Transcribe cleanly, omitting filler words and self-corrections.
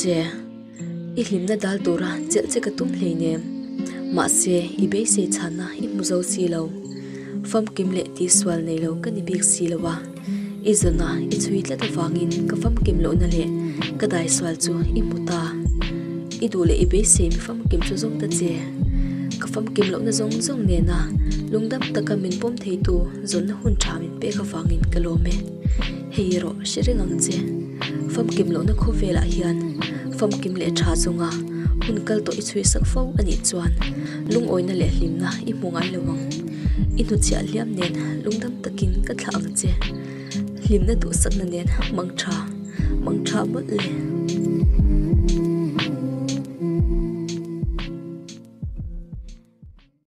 che. I hlimna dal tura chelh che ka tum hleinem. Mahse, i beisei chhanna i hmu zo si lo. Famkim leh tihsual nei lo ka ni bik si lo a. I zawna i chhui tlat avangin ka famkim lohna leh ka daisual chu i hmu ta. I duh leh i beisei mi famkim chu zawng ta che. Ka famkim lohna zawng zawng nena lungdam taka min pawm theitu zawnna hun tha min pek avangin ka lawm e. Hei erawh hre reng ang che. Famkim lohna khawvelah hian famkim leh tha zawnga hun kal tawh i chhui sak fo a nih chuan lungawina leh hlimna i hmu ngai lo ang. I hnuchhiah hliam nen lungdam takin ka thlah ang che. Hlimna duhsakna nen mang tha, mang tha mawlh le.